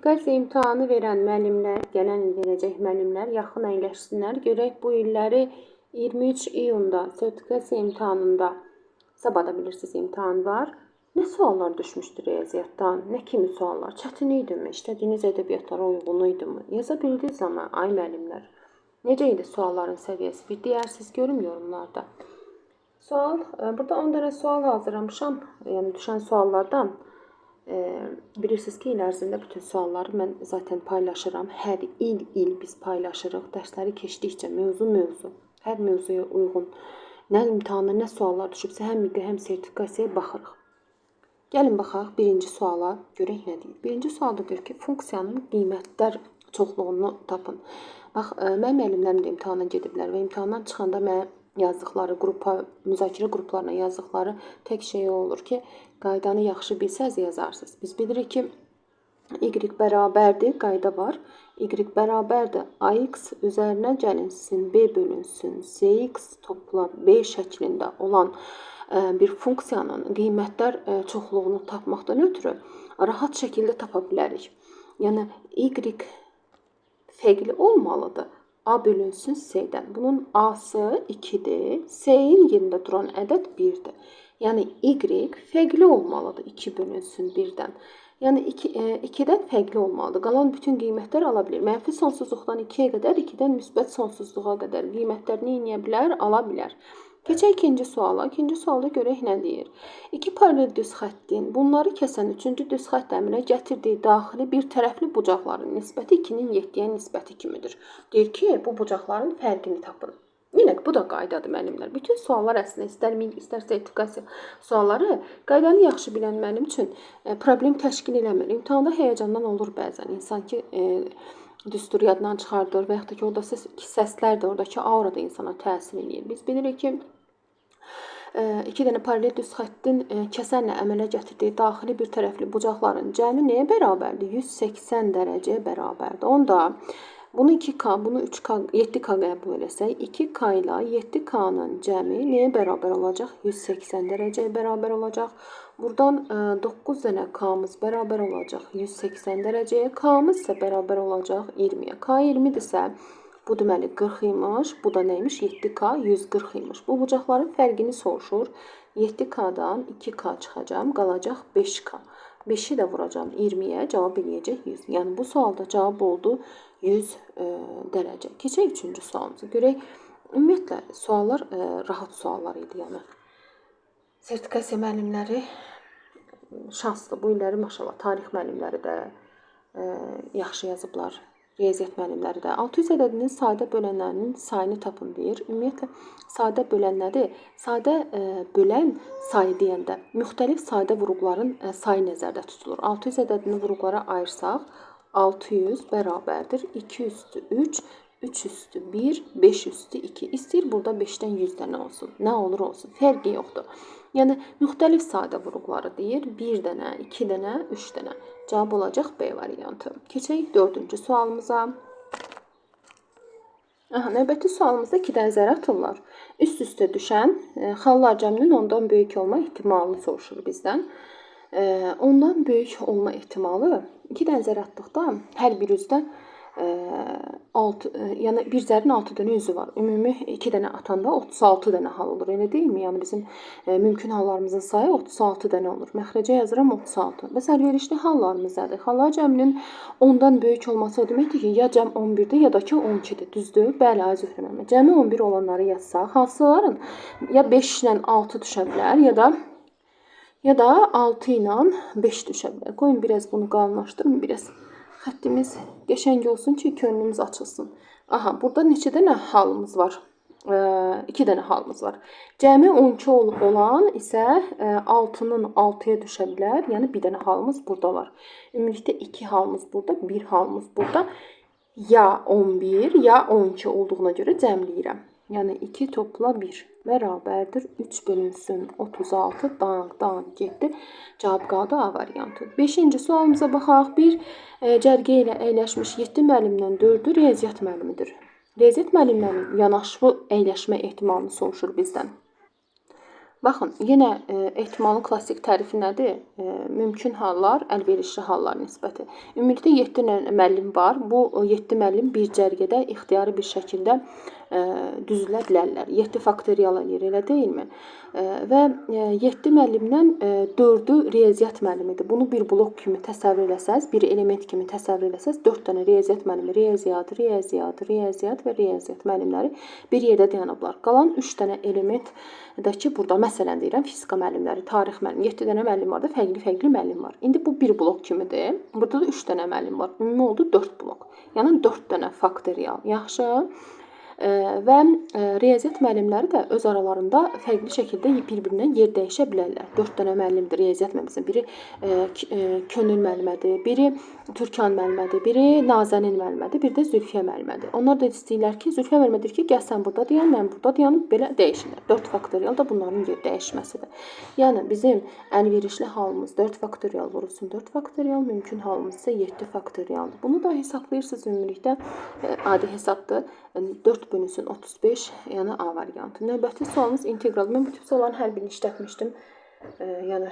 Sertifikasiya imtahanı verən müəllimlər, gələn il verəcək müəllimlər yaxın əyləşsinlər. Görək bu illəri 23 iyunda sertifikasiya imtahanında, sabah da bilirsiniz imtahan var. Nə suallar düşmüşdü riyaziyyatdan, nə kimi suallar? Çətin idimi? İşlədiyiniz ədəbiyyatlara uyğun idimi? Yaza bildiniz amma ay müəllimlər. Necə idi sualların səviyyəsi? Bir deyərsiz görüm yorumlarda. Sual, burada 10 dənə sual hazırlamışam. Yəni düşən suallardan. Bilirsiniz ki, il ərzində bütün sualları mən zaten paylaşıram. Hər il biz paylaşırıq. Dərsləri keçdikcə mövzu-mövzu, hər mövzuya uyğun nə imtahana, nə suallar düşübsə, həm miqə, həm sertifikasiyaya baxırıq. Gəlin baxaq birinci suala, görək nə deyir. Birinci sualda deyir ki, funksiyanın qiymətlər çoxluğunu tapın. Bax, mənim müəllimlərim də imtahana gediblər və imtahandan çıxanda mənə yazdıqları qrupa, müzakirə qruplarına yazdıqları tək şey olur ki, qaydanı yaxşı bilsəz yazarsınız. Biz bilirik ki, y bərabərdir, qayda var. Y bərabərdir ax üzərinə gəlinsin, b bölünsün, cx topla b şəklində olan bir funksiyanın qiymətlər çoxluğunu tapmaqdan ötürü rahat şəkildə tapa bilərik. Yəni, y fərqli olmalıdır. A bölünsün C-dən. Bunun A-sı 2-dir. C-in yerində duran ədəd 1-dir. Yəni, Y fərqli olmalıdır 2 bölünsün 1-dən. Yəni, 2-dən fərqli olmalıdır. Qalan bütün qiymətlər ala bilir. Mənfi sonsuzluqdan 2-yə qədər, 2-dən müsbət sonsuzluğa qədər qiymətlər nə edə bilər? Ala bilər. Keçək ikinci suala. İkinci sualda görək nə deyir. İki paralel düz xəttin bunları kəsən üçüncü düz xətt əmələ gətirdiyi daxili bir tərəfli bucaqların nisbəti 2-nin 7-yə nisbəti kimidir. Deyir ki, bu bucaqların fərqini tapın. Yenə bu da qaydadır müəllimlər. Bütün suallar əslində istər MİQ, istər sertifikasiya sualları qaydanı yaxşı bilən mənim üçün problem təşkil eləmir. İmtahanda həyəcandan olur bəzən. İnsan ki, düstur yaddan çıxardır və yaxud da ki, orada səslər də, oradakı aura da insana təsir eləyir. Biz bilirik ki, iki dənə paralel düz xəttin kəsənlə əmələ gətirdiyi daxili bir tərəfli bucaqların cəmi nəyə bərabərdir? 180 dərəcəyə bərabərdir. Onda bunu 2K, bunu 3K, 7K qəbul eləsək, 2K ilə 7K-nın cəmi nəyə bərabər olacaq? 180 dərəcəyə bərabər olacaq. Buradan 9 dənə K-mız bərabər olacaq 180 dərəcəyə. K-mız isə bərabər olacaq 20-yə. K 20-dirsə, bu deməli 40 imiş, bu da neymiş? 7K 140 imiş. Bu bucaqların fərqini soruşur. 7K-dan 2K çıxacağam, qalacaq 5K. 5-i də vuracağam 20-yə, cavab eləyəcək 100. Yəni, bu sualda cavab oldu 100 dərəcə. Keçək üçüncü sualımıza. Görək, ümumiyyətlə, suallar rahat suallar idi. Yəni, sertifikasiya müəllimləri şanslı. Bu illəri maşallah tarix müəllimləri də yaxşı yazıblar. Riyaziyyat müəllimləri də. 600 ədədinin sadə bölənlərinin sayını tapın deyir. Ümumiyyətlə, sadə bölən nədir? Sadə bölən sayı deyəndə müxtəlif sadə vuruqların sayı nəzərdə tutulur. 600 ədədini vuruqlara ayırsaq, 600 bərabərdir 2 üstü 3, 3 üstü 1, 5 üstü 2. İstəyir burada 5-dən 100 dənə olsun. Nə olur olsun, fərqi yoxdur. Yəni, müxtəlif sadə vuruqları deyir. 1 dənə, 2 dənə, 3 dənə. Cavab olacaq B variantı. Keçək dördüncü sualımıza. Aha, növbəti sualımızda 2 dənə zər atırlar. Üst-üstə düşən xallar cəminin ondan böyük olma ehtimalını soruşur bizdən. Ondan böyük olma ehtimalı 2 dənə zər atdıqda hər bir üzdə 6, yəni bir zərin 6 dənə üzü var. Ümumi 2 dənə atanda 36 dənə hal olur. Elə deyilmi? Yəni bizim mümkün hallarımızın sayı 36 dənə olur. Məxrəcə yazıram 36. Bəs əlverişli hallarımız nədir? Xallar cəminin 10-dan böyük olması o deməkdir ki, ya cəm 11-dir, ya da ki 12-dir. Düzdür? Bəli, ay Zöhrə müəllimə. Cəmi 11 olanları yazsaq, hansıların ya 5 ilə 6 düşə bilər, ya da 6 ilə 5 düşə bilər. Qoyun biraz bunu qalınlaşdırım, biraz xəttimiz qəşəng olsun ki, könlümüz açılsın. Aha, burada neçə dənə halımız var? 2 dənə halımız var. Cəmi 12 olan isə 6-nın 6-ya düşə bilər. Yəni, bir dənə halımız burada var. Ümumilikdə 2 halımız burada, 1 halımız burada. Ya 11, ya 12 olduğuna görə cəmləyirəm. Yəni, 2 topla 1 bərabərdir. 3 bölünsün 36, dang, dang getdi. Cavab qaldı A variantı. 5-ci sualımıza baxaq. Bir cərgə ilə əyləşmiş 7 müəllimdən 4-ü riyaziyyat müəllimidir. Riyaziyyat müəllimlərinin yanaşma əyləşmə ehtimalını soruşur bizdən. Baxın, yenə ehtimalın klassik tərifi nədir? Mümkün hallar, əlverişli hallar nisbəti. Ümumilikdə 7 müəllim var. Bu 7 müəllim bir cərgədə ixtiyari bir şəkildə düzülə bilərlər. 7 faktorial eləyir, elə deyilmi? Və 7 müəllimdən 4-ü riyaziyyat müəllimidir. Bunu bir blok kimi təsəvvür eləsəz, bir element kimi təsəvvür eləsəz, 4 dənə riyaziyyat müəllimi, riyaziyyat, riyaziyyat, riyaziyyat və riyaziyyat müəllimləri bir yerdə dayanıblar. Qalan 3 dənə elementdəki burada, məsələn deyirəm, fizika müəllimləri, tarix müəllimi, 7 dənə müəllim var da, fərqli-fərqli müəllim var. İndi bu bir blok kimidir. Burada da 3 dənə müəllim var. Ümumi oldu 4 blok. Yəni 4 dənə faktorial. Yaxşı. Və riyaziyyat müəllimləri də öz aralarında fərqli şəkildə bir-birindən yer dəyişə bilərlər. 4 dənə müəllimdir riyaziyyat müəllimi. Biri Könül müəllimədir, biri Türkan müəllimədir, biri Nazənin müəllimədir, bir də Zülfiyə müəllimədir. Onlar da istəyirlər ki, Zülfiyə müəllimə deyir ki, gəl sən burada dayan, mən burada dayanım, belə dəyişirlər. 4 faktorial da bunların yer dəyişməsidir. Yəni bizim əlverişli halımız 4 faktorial vurulsun 4 faktorial, mümkün halımız isə 7 faktorialdır. Bunu da hesablayırsınız ümumilikdə, adi hesabdır. 4 bölünsün 35, yəni A variantı. Növbəti sualımız integral. Mən bu tip sualların hər birini işlətmişdim. Yəni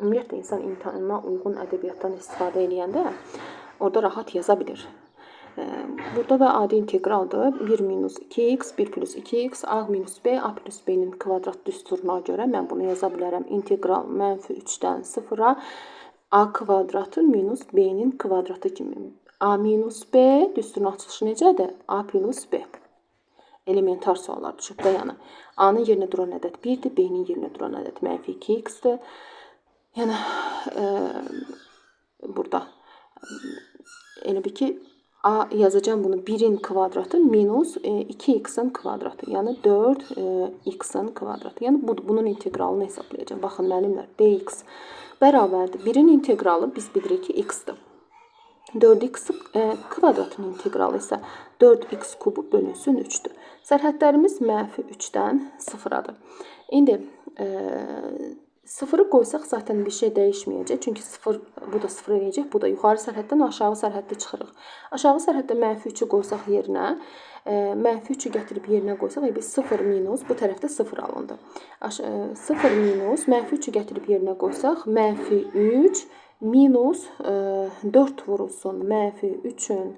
ümumiyyətlə insan imtahanına uyğun ədəbiyyatdan istifadə eləyəndə orada rahat yaza bilir. Burada da adi integraldır. 1 minus 2x, 1 plus 2x, a minus b, a plus b-nin kvadrat düsturuna görə mən bunu yaza bilərəm. İntegral mənfi 3-dən 0-a a kvadratı minus b-nin kvadratı kimi. A minus b düsturun açılışı necədir? A plus b. Elementar suallar düşüb də, yəni. A-nın yerinə duran ədəd 1-dir, B-nin yerinə duran ədəd mənfi 2x-dir. Yəni burada elə bil ki, A yazacağım bunu 1-in kvadratı minus 2x-in kvadratı. Yəni 4x-in kvadratı. Yəni bunun integralını hesablayacağım. Baxın müəllimlər, dx bərabərdir. 1-in integralı biz bilirik ki, x-dir. 4x kvadratın integralı isə 4x kubu bölünsün 3-dür. Sərhədlərimiz mənfi 3-dən 0-adır. İndi 0-ı qoysaq zaten bir şey dəyişməyəcək. Çünki 0, bu da 0 eləyəcək, bu da yuxarı sərhəddən aşağı sərhəddə çıxırıq. Aşağı sərhəddə mənfi 3-ü qoysaq yerinə, mənfi 3-ü gətirib yerinə qoysaq, biz 0 minus, bu tərəfdə 0 alındı. 0 minus, mənfi 3-ü gətirib yerinə qoysaq, mənfi 3 minus 4 vurulsun mənfi 3-ün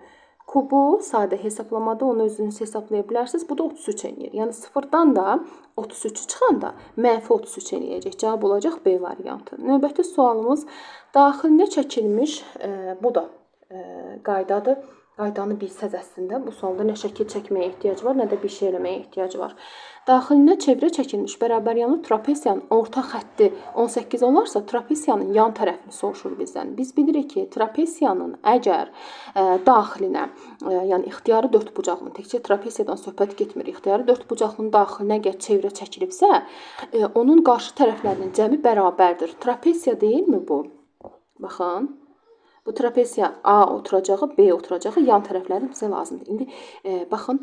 kubu, sadə hesablamada onu özünüz hesablaya bilərsiniz. Bu da 33 eləyir. Yəni 0-dan da 33-ü çıxanda mənfi 33 eləyəcək. Cavab olacaq B variantı. Növbəti sualımız daxilinə çəkilmiş, bu da qaydadır. Qaydanı bilsəz əslində bu sualda nə şəkil çəkməyə ehtiyac var, nə də bir şey eləməyə ehtiyac var. Daxilinə çevrə çəkilmiş bərabəryanlı trapesiyanın orta xətti 18 olarsa, trapesiyanın yan tərəfini soruşur bizdən. Biz bilirik ki, trapesiyanın əgər daxilinə, yəni ixtiyari dördbucaqlı, təkcə trapesiyadan söhbət getmir, ixtiyari dördbucaqlının daxilinə əgər çevrə çəkilibsə, onun qarşı tərəflərinin cəmi bərabərdir. Trapesiya deyilmi bu? Baxın. Bu trapesiya A oturacağı, B oturacağı yan tərəfləri bizə lazımdır. İndi baxın,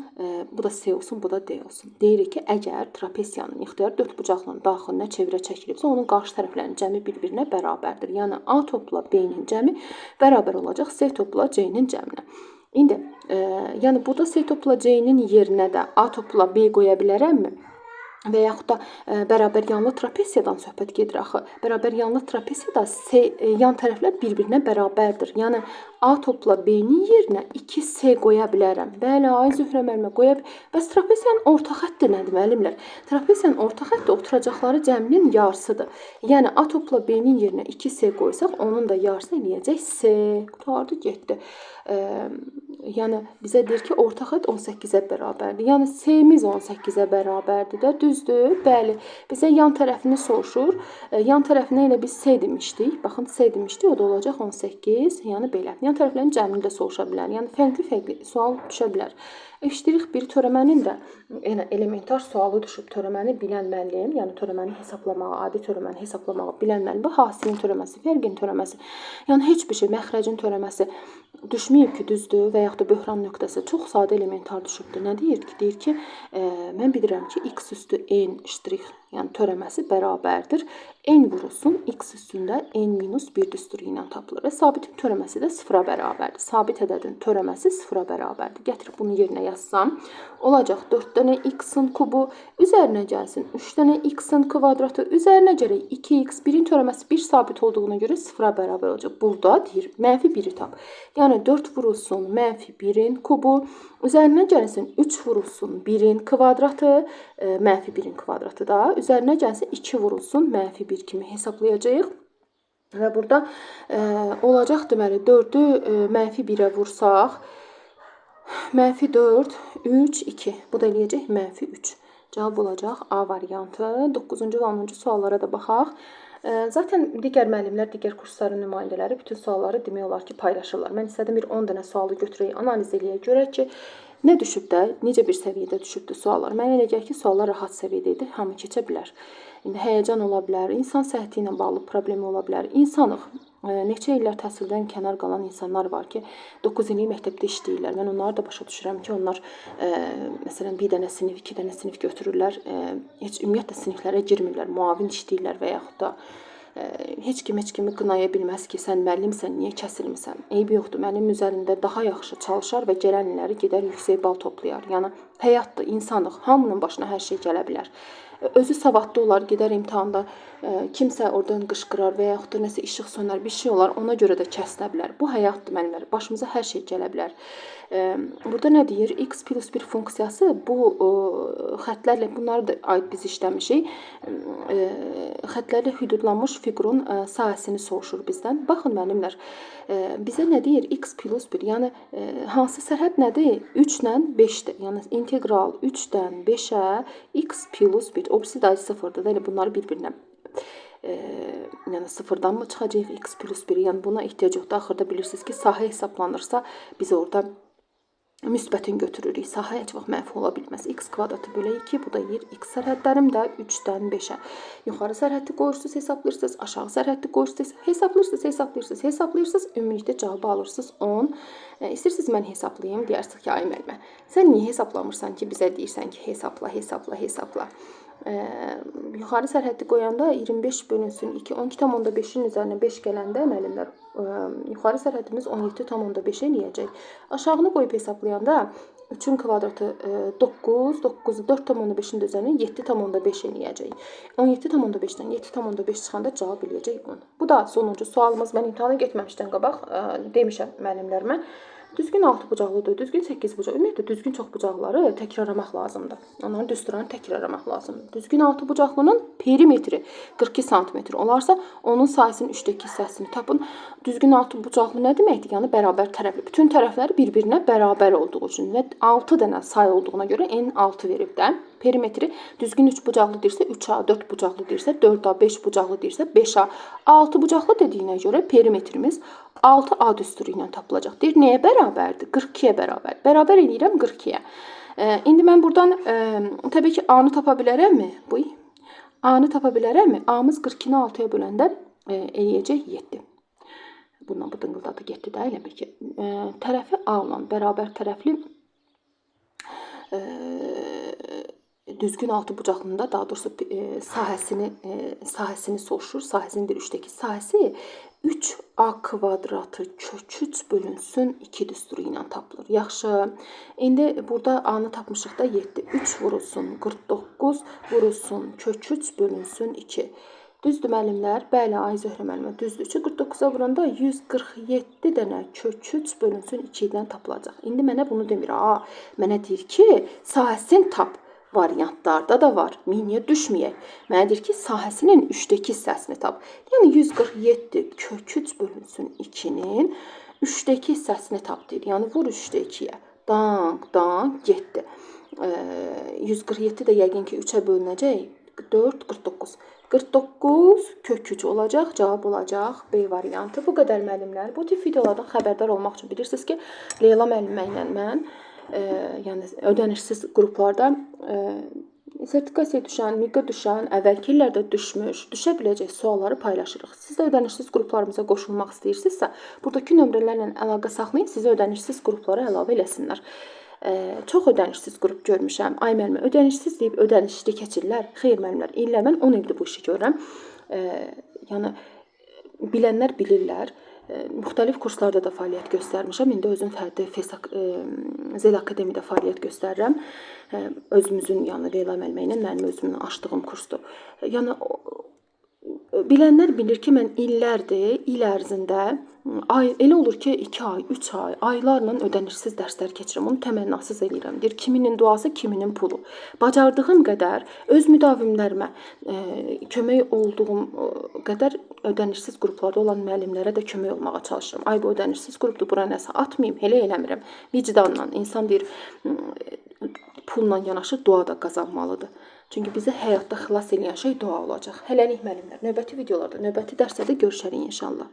bu da C olsun, bu da D olsun. Deyirik ki, əgər trapesiyanın ixtiyari dördbucaqlının daxilinə çevrə çəkilibsə, onun qarşı tərəflərinin cəmi bir-birinə bərabərdir. Yəni A topla B-nin cəmi bərabər olacaq C topla C-nin cəminə. İndi, yəni burada C topla C-nin yerinə də A topla B qoya bilərəmmi? Və yaxud da bərabər yanlı trapesiyadan söhbət gedir axı. Bərabər yanlı trapesiyada C, yan tərəflər bir-birinə bərabərdir. Yəni A topla B-nin yerinə 2C qoya bilərəm. Bəli, ay Zöhrə müəllimə qoya bilərəm. Bəs trapesiyanın orta xətti nədir müəllimlər? Trapesiyanın orta xətti oturacaqları cəminin yarısıdır. Yəni A topla B-nin yerinə 2C qoysaq, onun da yarısı eləyəcək C. Qurtardı, getdi. Yəni bizə deyir ki, orta xətt 18-ə bərabərdir. Yəni C-miz 18-ə bərabərdir də, düzdür? Bəli. Bizə yan tərəfini soruşur. Yan tərəfinə elə biz C demişdik. Baxın, C demişdik, o da olacaq 18. Yəni belə. Yan tərəflərin cəmini də soruşa bilər. Yəni fərqli-fərqli sual düşə bilər. Eşidirik bir törəmənin də elə elementar sualı düşüb. Törəməni bilən müəllim, yəni törəməni hesablamağı, adi törəməni hesablamağı bilən müəllim, bu hasilin törəməsi, fərqin törəməsi, yəni heç bir şey, məxrəcin törəməsi düşməyib ki, düzdür və yaxud da böhran nöqtəsi çox sadə elementar düşübdür. Nə deyir ki? Deyir ki, mən bilirəm ki, x üstü n ştrix Yəni törəməsi bərabərdir. N vurulsun x üstündə n minus 1 düsturu ilə tapılır. Və sabitin törəməsi də 0-a bərabərdir. Sabit ədədin törəməsi 0-a bərabərdir. Gətirib bunu yerinə yazsam, olacaq 4 dənə x-in kubu, üzərinə gəlsin 3 dənə x-in kvadratı, üzərinə gələk 2x, 1-in törəməsi 1 sabit olduğuna görə 0-a bərabər olacaq. Burada deyir, mənfi 1-i tap. Yəni 4 vurulsun mənfi 1-in kubu, üzərinə gəlsin 3 vurulsun 1-in kvadratı, mənfi 1-in kvadratı da, üzərinə gəlsin 2 vurulsun mənfi 1 kimi hesablayacağıq. Və burada olacaq deməli 4-ü mənfi 1-ə vursaq, mənfi 4, 3, 2. Bu da eləyəcək mənfi 3. Cavab olacaq A variantı. 9-cu və 10-cu suallara da baxaq. Zaten digər müəllimlər, digər kursların nümayəndələri bütün sualları demək olar ki, paylaşırlar. Mən istədim bir 10 dənə sualı götürək, analiz eləyək, görək ki, nə düşüb də, necə bir səviyyədə düşübdür suallar. Mənə elə gəlir ki, suallar rahat səviyyədə idi, hamı keçə bilər. İndi həyəcan ola bilər, insan səhhəti ilə bağlı problemi ola bilər. İnsanıq, neçə illər təhsildən kənar qalan insanlar var ki, 9 illik məktəbdə işləyirlər. Mən onları da başa düşürəm ki, onlar məsələn bir dənə sinif, 2 dənə sinif götürürlər, heç ümumiyyətlə siniflərə girmirlər, müavin işləyirlər və yaxud da heç kim heç kimi qınaya bilməz ki, sən müəllimsən, niyə kəsilmisən? Eybi yoxdur, müəllim üzərində daha yaxşı çalışar və gələn illəri gedər yüksək bal toplayar. Yəni həyatdır, insanıq, hamının başına hər şey gələ bilər. Özü savadlı olar, gedər imtahanda kimsə oradan qışqırar və yaxud da nəsə işıq sönər, bir şey olar, ona görə də kəsilə bilər. Bu həyatdır müəllimlər, başımıza hər şey gələ bilər. Burada nə deyir? X plus 1 funksiyası bu xətlərlə, bunları da aid biz işləmişik. Xətlərlə hüdudlanmış fiqurun sahəsini soruşur bizdən. Baxın müəllimlər, bizə nə deyir? X plus 1, yəni hansı sərhəd nədir? 3 ilə 5-dir. Yəni integral 3-dən 5-ə x plus 1. O birisi də 0-dır da, elə bunları bir-birinə yəni sıfırdan mı çıxacaq x plus 1? Yəni buna ehtiyac yoxdur. Axırda bilirsiniz ki, sahə hesablanırsa biz orada müsbətin götürürük. Sahə heç vaxt mənfi ola bilməz. X kvadratı bölək 2, bu da yer x sərhədlərim də 3-dən 5-ə. Yuxarı sərhəddi qoyursunuz, hesablayırsınız, aşağı sərhəddi qoyursunuz, hesablayırsınız, hesablayırsınız, hesablayırsınız. Ümumilikdə cavabı alırsınız 10. İstəyirsiniz mən hesablayım, deyirsiniz ki, ay müəllimə, sən niyə hesablamırsan ki, bizə deyirsən ki, hesabla, hesabla, hesabla. Yuxarı sərhəddi qoyanda 25 bölünsün 2, 12,5-in üzərinə 5 gələndə müəllimlər, yuxarı sərhəddimiz 17,5 eləyəcək. Aşağını qoyub hesablayanda 3-ün kvadratı 9, 9, 4,5-in də üzərinə 7,5 eləyəcək. 17,5-dən 7,5 çıxanda cavab eləyəcək 10. Bu da sonuncu sualımız. Mən imtahana getməmişdən qabaq demişəm müəllimlərimə. Düzgün 6 bucaqlıdır, düzgün 8 bucaq. Ümumiyyətlə, düzgün çox bucaqları təkrarlamaq lazımdır. Onların düsturlarını təkrarlamaq lazımdır. Düzgün 6 bucaqlının perimetri 42 sm olarsa, onun sahəsinin 3-dəki hissəsini tapın. Düzgün 6 bucaqlı nə deməkdir? Yəni bərabər tərəfli. Bütün tərəfləri bir-birinə bərabər olduğu üçün və 6 dənə say olduğuna görə N6 verib də. Perimetri düzgün 3 bucaqlı deyirsə 3A, 4 bucaqlı deyirsə 4A, 5 bucaqlı deyirsə 5A, 6 bucaqlı dediyinə görə perimetrimiz 6A düsturu ilə tapılacaq. Deyir, nəyə bərabərdir? 42-yə bərabər. Bərabər eləyirəm 42-yə. İndi mən buradan təbii ki, A-nı tapa bilərəmmi? Buy. A-nı tapa bilərəmmi? A-mız 42-ni 6-ya böləndə eləyəcək 7. Bundan bu dınqıldadı getdi də elə bil ki. Tərəfi A olan bərabər tərəfli düzgün altı bucaqlında, daha doğrusu sahəsini soruşur. Sahəsinin bir 3-dəki sahəsi 3A kvadratı kök 3 bölünsün 2 düsturu ilə tapılır. Yaxşı. İndi burada A-nı tapmışıq da 7. 3 vurulsun 49 vurulsun kök 3 bölünsün 2. Düzdür müəllimlər? Bəli, ay Zöhrə müəllimə, düzdür. 3-ü 49-a vuranda 147 dənə kök 3 bölünsün 2 ilə tapılacaq. İndi mənə bunu demir. A, mənə deyir ki, sahəsini tap. Variantlarda da var. Miniyə düşməyək. Mənə deyir ki, sahəsinin 3-dəki hissəsini tap. Yəni 147 kök 3 bölünsün 2-nin 3-dəki hissəsini tap deyir. Yəni vur 3-də 2-yə. Dank, dank, getdi. 147 də yəqin ki 3-ə bölünəcək. 4, 49. 49 kök 3 olacaq. Cavab olacaq B variantı. Bu qədər müəllimlər. Bu tip videolardan xəbərdar olmaq üçün bilirsiniz ki, Leyla müəllimə ilə mən yəni ödənişsiz qruplarda sertifikasiyaya düşən, miqə düşən, əvvəlki illərdə düşmüş, düşə biləcək sualları paylaşırıq. Siz də ödənişsiz qruplarımıza qoşulmaq istəyirsinizsə, buradakı nömrələrlə əlaqə saxlayın, sizə ödənişsiz qruplara əlavə eləsinlər. Çox ödənişsiz qrup görmüşəm. Ay müəllimə, ödənişsiz deyib ödənişli keçirlər. Xeyr müəllimlər, illər mən 10 ildir bu işi görürəm. Yəni bilənlər bilirlər. Müxtəlif kurslarda da fəaliyyət göstərmişəm. İndi özüm fərdi Zel Akademiyada fəaliyyət göstərirəm. Özümüzün, yəni Leyla müəllimə ilə mənim özümün açdığım kursdur. Yəni bilənlər bilir ki, mən illərdir, il ərzində ay elə olur ki, 2 ay, 3 ay, aylarla ödənişsiz dərslər keçirəm. Onu təmənnasız eləyirəm. Deyir, kiminin duası, kiminin pulu. Bacardığım qədər öz müdavimlərimə kömək olduğum qədər ödənişsiz qruplarda olan müəllimlərə də kömək olmağa çalışıram. Ay bu ödənişsiz qrupdur, bura nəsə atmayım, elə eləmirəm. Vicdanla insan deyir, pulla yanaşı dua da qazanmalıdır. Çünki bizi həyatda xilas eləyən şey dua olacaq. Hələlik müəllimlər, növbəti videolarda, növbəti dərslərdə görüşərik inşallah.